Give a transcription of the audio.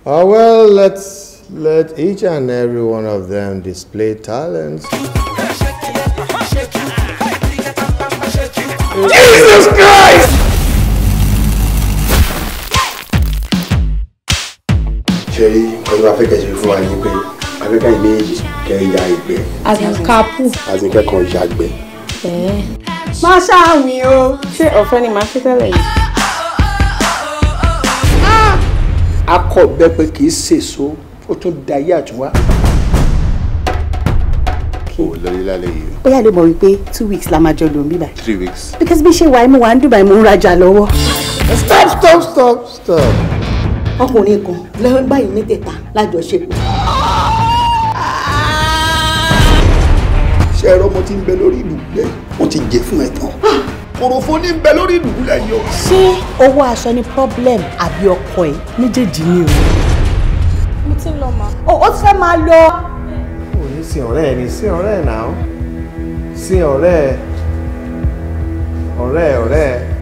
Well, let's let each and every one of them display talents. Jesus Christ! Ṣé nǹkan tó bá fẹ́ kẹ́ ṣe fún wa ni pé Afẹ́ká yìí méjì kẹ́ ya ìgbẹ́. As in kapu. As in kẹ́kọ̀ọ́ yàgbẹ́. Má ṣáàwìn o. Ṣé ọ̀fẹ́ ni màá ṣe tẹ́lẹ̀ yìí? Akọ bẹ́pẹ kì í sèso, ó tún da ayé àtúnwá. O lórí lálẹ́ yìí. Bóyá lè mọ̀ wípé 2 weeks la máa jọ lò ń bíbà. 3 weeks. Because bí ṣe wà mo wà ń Dubai, mo ń rajà lọ́wọ́. Stop, stop, stop, stop. Ọkùnrin kan lẹ́wọ́n báyìí mẹ́tẹ̀ẹ̀ta lájọṣepọ̀. Ṣé ẹ̀rọ ọmọ tí ń bẹ lórí ìdùbúlẹ̀ wọ́n ti jẹ fún ẹ tán? Kòròfo ní ń bẹ lórí ìdùbúlẹ̀ yìí o. Ṣé owó aṣọ ni problem àbí ọkọ ẹ? Méjèèjì ni o. Mo ti ń lọ mà. Ó ti fẹ́ máa lọ. Ò ní sin ọ̀rẹ́ ẹ ní sin ọ̀rẹ́ ẹ náà. Sin ọ̀rẹ́ ẹ. Ọ̀rẹ́ ẹ, ọ̀rẹ́ ẹ.